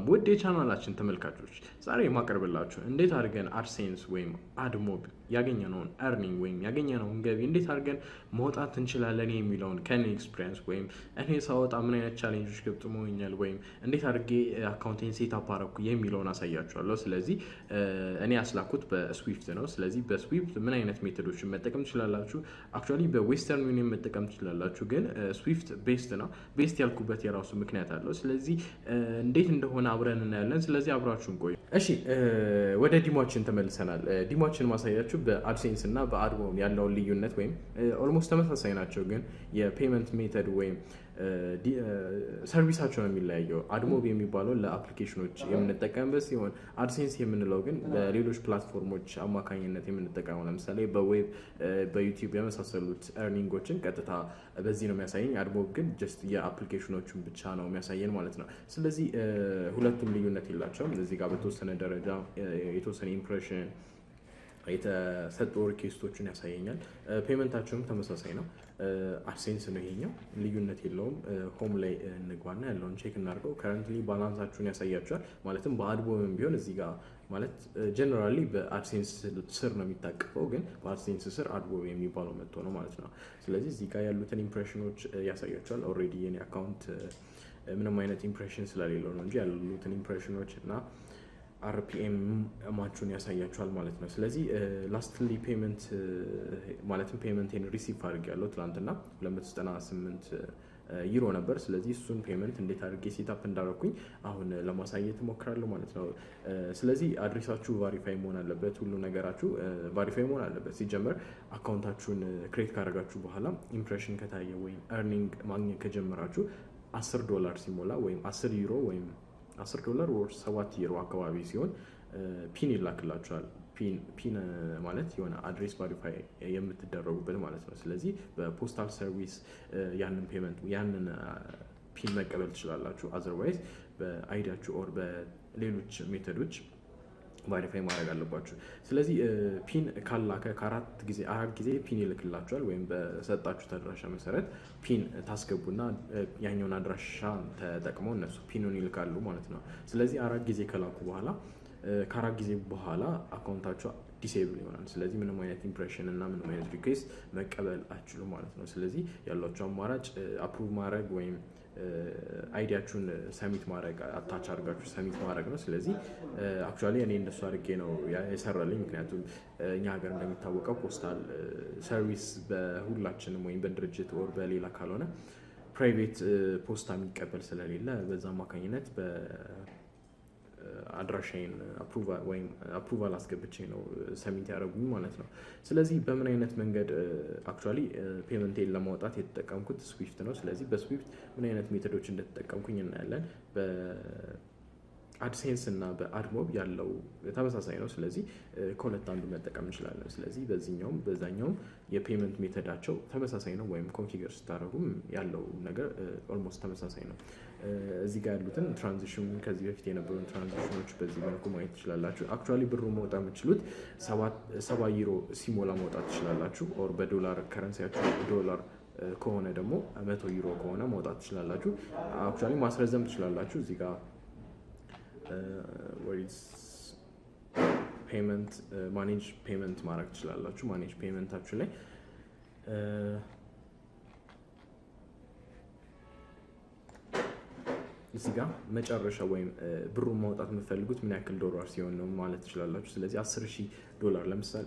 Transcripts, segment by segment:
ውድ የቻናላችን ተመልካቾች፣ ዛሬ የማቀርብላችሁ እንዴት አድርገን AdSense ወይም AdMob ያገኘነውን earning ወይም ያገኘነውን ገቢ እንዴት አድርገን ማውጣት እንችላለን የሚለውን ከኔ experience ወይም እኔ ሳወጣ ምን አይነት challenge ኦች ገጥመውኛል ወይም እንዴት አድርጌ account ኤን set up አረኩ የሚለውን አሳያችኋለሁ። ስለዚህ እኔ ያስላኩት በ SWIFT ነው። ስለዚህ በ SWIFT ምን አይነት method ኦችን መጠቀም ትችላላችሁ? Actually በ Western Union መጠቀም ትችላላችሁ፣ ግን SWIFT best ነው። Best ያልኩበት የራሱ ምክንያት አለው። ስለዚህ እንዴት እንደሆነ አብረን እናያለን። ስለዚህ አብራችሁን ቆዩ። እሺ፣ ወደ demo ኣችን ተመልሰናል። Demo ኣችን ማሳያችሁ በ AdSense እና በ AdMob ያለውን ልዩነት ወይም almost ተመሳሳይ ናቸው፣ ግን የ payment method ወይም service ኣቸው ነው የሚለያየው። AdMob የሚባለው ለ application ኦች የምንጠቀምበት ሲሆን AdSense የምንለው ግን በሌሎች platform ኦች አማካኝነት የምንጠቀመው፣ ለምሳሌ በ web፣ በ YouTube የመሳሰሉት earning ኦችን ቀጥታ በዚህ ነው የሚያሳየኝ። AdMob ግን just የ application ኦቹን ብቻ ነው የሚያሳየን ማለት ነው። ስለዚህ ሁለቱም ልዩነት የላቸውም። እዚህ ጋር በተወሰነ ደረጃ የተወሰነ impression የተሰጡ request ኦችን ያሳየኛል። Payment ኣቸውም ተመሳሳይ ነው። AdSense ነው ይሄኛው፣ ልዩነት የለውም። Home ላይ እንግባና ያለውን check እናድርገው። Currently balance ኣችሁን ያሳያችኋል። ማለትም በ AdMob ም ቢሆን እዚህ ጋር ማለት generally በ AdSense ስር ነው የሚታቀፈው፣ ግን በ AdSense ስር AdMob የሚባለው መጥቶ ነው ማለት ነው። ስለዚህ እዚህ ጋር ያሉትን impression ኦች ያሳያችኋል። Already የኔ account ምንም አይነት impression ስለሌለው ነው እንጂ ያሉትን impression ኦች እና RPM ኣችሁን ያሳያችኋል ማለት ነው። ስለዚህ lastly payment ማለትም payment ኤን receive አድርጌያለሁ፣ ትላንትና 298 ዩሮ ነበር። ስለዚህ እሱን payment እንዴት አድርጌ setup እንዳደረኩኝ አሁን ለማሳየት እሞክራለሁ ማለት ነው። ስለዚህ address ኣችሁ verify መሆን አለበት። ሁሉ ነገራችሁ verify መሆን አለበት። ሲጀመር account ኣችሁን create ካደረጋችሁ በኋላ impression ከታየ ወይም earning ማግኘት ከጀመራችሁ 10 ዶላር ሲሞላ ወይም 10 ዩሮ ወይም 10 ዶላር ወይ 7 ዩሮ አካባቢ ሲሆን PIN ይላክላችኋል። PIN ማለት የሆነ address verify የምትደረጉበት ማለት ነው። ስለዚህ በ postal service ያንን payment ያንን PIN መቀበል ትችላላችሁ። Otherwise በ ID ያችሁ or በሌሎች method ኦች verify ማድረግ አለባችሁ። ስለዚህ PIN ካላከ ከአራት ጊዜ 4 ጊዜ PIN ይልክላችኋል። ወይም በሰጣችሁት አድራሻ መሰረት PIN ታስገቡና ያኛውን አድራሻ ተጠቅመው እነሱ PIN ኑን ይልካሉ ማለት ነው። ስለዚህ 4 ጊዜ ከላኩ በኋላ፣ ከ4 ጊዜ በኋላ account ኣችሁ disable ይሆናል። ስለዚህ ምንም አይነት impression እና ምንም አይነት request መቀበል አትችሉም ማለት ነው። ስለዚህ ያሏችሁ አማራጭ approve ማድረግ ወይም ID ያችሁን submit ማድረግ፣ attach አድርጋችሁ submit ማድረግ ነው። ስለዚህ actually እኔ እንደሱ አድርጌ ነው የሰራልኝ። ምክንያቱም እኛ ሀገር እንደሚታወቀው postal service በሁላችንም ወይም በድርጅት or በሌላ ካልሆነ private ፖስታ የሚቀበል ስለሌለ በዛ አማካኝነት አድራሻዬን ወይም approval አስገብቼ ነው submit ያደረጉኝ ማለት ነው። ስለዚህ በምን አይነት መንገድ actually payment ኤን ለማውጣት የተጠቀምኩት SWIFT ነው። ስለዚህ በ SWIFT ምን አይነት method ኦች እንደተጠቀምኩኝ እናያለን። በ AdSense እና በ AdMob ያለው ተመሳሳይ ነው። ስለዚህ ከሁለት አንዱ መጠቀም እንችላለን። ስለዚህ በዚህኛውም በዛኛውም የ payment method ኣቸው ተመሳሳይ ነው፣ ወይም configure ስታደርጉም ያለው ነገር almost ተመሳሳይ ነው። እዚህ ጋር ያሉትን transaction፣ ከዚህ በፊት የነበሩን transaction ኦች በዚህ መልኩ ማየት ትችላላችሁ። Actually ብሩ መውጣት የምትችሉት 70 ዩሮ ሲሞላ መውጣት ትችላላችሁ። Or በዶላር currency ያችሁ ዶላር ከሆነ ደግሞ 100 ዩሮ ከሆነ መውጣት ትችላላችሁ። Actually ማስረዘም ትችላላችሁ። እዚህ ጋር payment manage payment ማድረግ ትችላላችሁ። Manage payment ኣችሁ ላይ እዚህ ጋር መጨረሻ ወይም ብሩን ማውጣት የምትፈልጉት ምን ያክል ዶላር ሲሆን ነው ማለት ትችላላችሁ። ስለዚህ 10,000 ዶላር ለምሳሌ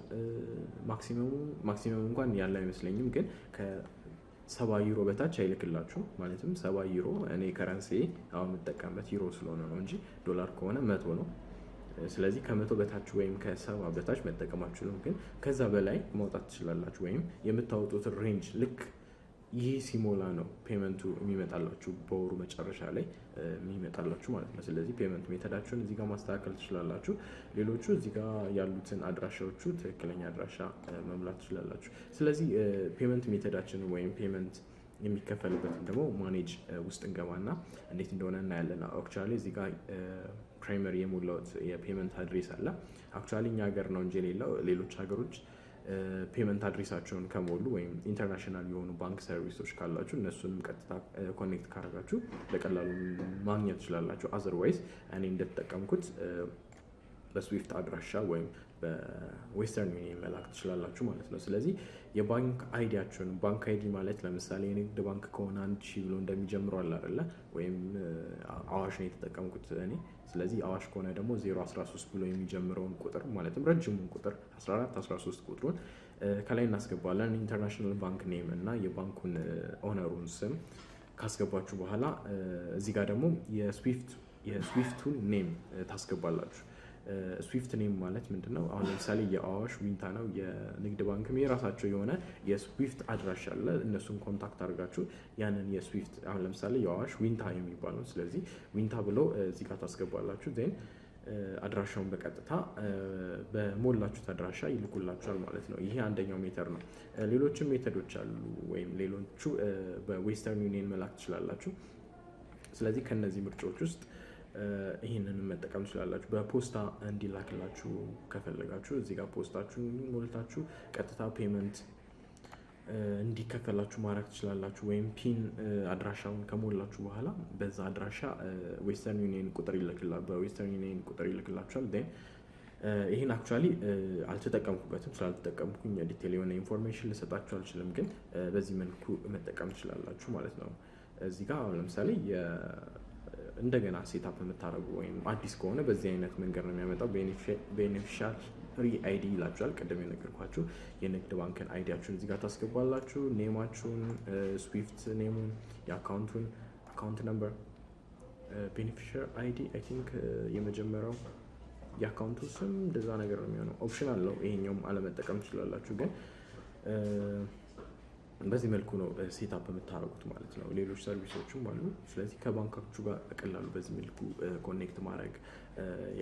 maximum እንኳን ያለ አይመስለኝም፣ ግን ከ70 ዩሮ በታች አይልክላችሁም። ማለትም 70 ዩሮ፣ እኔ currency አሁን የምጠቀምበት ዩሮ ስለሆነ ነው እንጂ ዶላር ከሆነ 100 ነው። ስለዚህ ከ100 በታች ወይም ከ70 በታች መጠቀም አትችሉም፣ ግን ከዛ በላይ ማውጣት ትችላላችሁ። ወይም የምታወጡትን range ልክ ይህ ሲሞላ ነው payment ኡ የሚመጣላችሁ፣ በወሩ መጨረሻ ላይ የሚመጣላችሁ ማለት ነው። ስለዚህ payment method ኣችሁን እዚህ ጋር ማስተካከል ትችላላችሁ። ሌሎቹ እዚህ ጋር ያሉትን አድራሻዎቹ ትክክለኛ አድራሻ መሙላት ትችላላችሁ። ስለዚህ payment method ኣችን ወይም payment የሚከፈልበትን ደግሞ manage ውስጥ እንገባና እንዴት እንደሆነ እናያለን። Actually እዚህ ጋር primary የሞላሁት የ payment address አለ። Actually እኛ ሀገር ነው እንጂ የሌለው ሌሎች ሀገሮች Payment address ኣቸውን ከሞሉ ወይም international የሆኑ ባንክ service ኦች ካላችሁ እነሱንም ቀጥታ connect ካረጋችሁ በቀላሉ ማግኘት ትችላላችሁ። Otherwise እኔ እንደተጠቀምኩት በ SWIFT አድራሻ ወይም በ Western Union መላክ ትችላላችሁ ማለት ነው። ስለዚህ የባንክ ID ያችሁን፣ ባንክ ID ማለት ለምሳሌ የንግድ ባንክ ከሆነ 1000 ብሎ እንደሚጀምረው አለ አይደለ? ወይም አዋሽ ነው የተጠቀምኩት እኔ። ስለዚህ አዋሽ ከሆነ ደግሞ 013 ብሎ የሚጀምረውን ቁጥር፣ ማለትም ረጅሙን ቁጥር 14 13 ቁጥሩን ከላይ እናስገባለን። International bank name እና የባንኩን owner ኡን ስም ካስገባችሁ በኋላ እዚህ ጋር ደግሞ የ SWIFT ኡን name ታስገባላችሁ። SWIFT name ማለት ምንድን ነው? አሁን ለምሳሌ የአዋሽ ዊንታ ነው። የንግድ ባንክም የራሳቸው የሆነ የ SWIFT አድራሻ አለ። እነሱን contact አድርጋችሁ ያንን የ SWIFT፣ አሁን ለምሳሌ የአዋሽ ዊንታ የሚባል ነው። ስለዚህ ዊንታ ብሎ እዚህ ጋር ታስገባላችሁ። Then አድራሻውን በቀጥታ በሞላችሁት አድራሻ ይልኩላችኋል ማለት ነው። ይሄ አንደኛው method ነው። ሌሎችም method ኦች አሉ፣ ወይም ሌሎቹ በ Western Union መላክ ትችላላችሁ። ስለዚህ ከነዚህ ምርጫዎች ውስጥ ይህንን መጠቀም ትችላላችሁ። በፖስታ እንዲላክላችሁ ከፈለጋችሁ እዚህ ጋር ፖስታችሁን ሞልታችሁ ቀጥታ payment እንዲከፈላችሁ ማድረግ ትችላላችሁ። ወይም PIN አድራሻውን ከሞላችሁ በኋላ በዛ አድራሻ Western Union ቁጥር በ Western Union ቁጥር ይልክላችኋል። Then ይህን actually አልተጠቀምኩበትም። ስላልተጠቀምኩኝ detail የሆነ information ልሰጣችሁ አልችልም። ግን በዚህ መልኩ መጠቀም ትችላላችሁ ማለት ነው። እዚህ ጋር አሁን ለምሳሌ እንደገና setup የምታደርጉ ወይም አዲስ ከሆነ በዚህ አይነት መንገድ ነው የሚያመጣው። Beneficiary ID ይላችኋል። ቅድም የነገርኳችሁ የንግድ ባንክን ID ያችሁን እዚህ ጋር ታስገባላችሁ። Name ኣችሁን፣ SWIFT name ኡን፣ የ account ኡን account number፣ beneficiary ID I think የመጀመሪያው የ account ኡ ስም እንደዛ ነገር ነው የሚሆነው። Option አለው፣ ይሄኛውም አለመጠቀም ትችላላችሁ። ግን በዚህ መልኩ ነው setup የምታደርጉት ማለት ነው። ሌሎች service ኦችም አሉ። ስለዚህ ከባንካችሁ ጋር በቀላሉ በዚህ መልኩ connect ማድረግ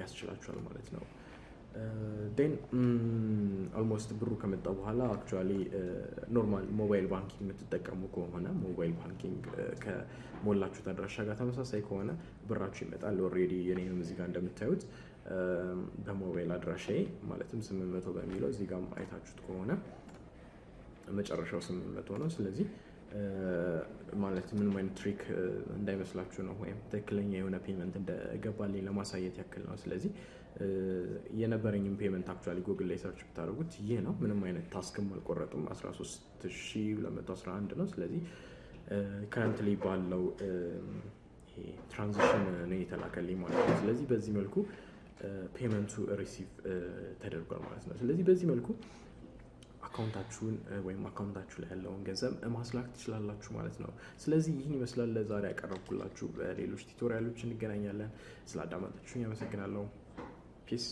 ያስችላችኋል ማለት ነው። Then almost ብሩ ከመጣ በኋላ actually normal mobile banking የምትጠቀሙ ከሆነ፣ mobile banking ከሞላችሁት አድራሻ ጋር ተመሳሳይ ከሆነ ብራችሁ ይመጣል። Already የኔንም እዚህ ጋር እንደምታዩት በሞባይል አድራሻዬ፣ ማለትም 800 በሚለው፣ እዚህ ጋር አይታችሁት ከሆነ መጨረሻው 800 ነው። ስለዚህ ማለት ምንም አይነት trick እንዳይመስላችሁ ነው፣ ወይም ትክክለኛ የሆነ payment እንደገባልኝ ለማሳየት ያክል ነው። ስለዚህ የነበረኝም payment actually ጉግል ላይ search ብታደርጉት ይህ ነው። ምንም አይነት task ም አልቆረጡም። 13,211 ነው። ስለዚህ currently ባለው transaction ነው የተላከልኝ ማለት ነው። ስለዚህ በዚህ መልኩ payment ኡ receive ተደርጓል ማለት ነው። ስለዚህ በዚህ መልኩ account ኣችሁን ወይም account ኣችሁ ላይ ያለውን ገንዘብ ማስላክ ትችላላችሁ ማለት ነው። ስለዚህ ይህን ይመስላል ለዛሬ ያቀረብኩላችሁ። በሌሎች tutorial ኦች እንገናኛለን። ስላዳመጣችሁኝ አመሰግናለሁ። Peace.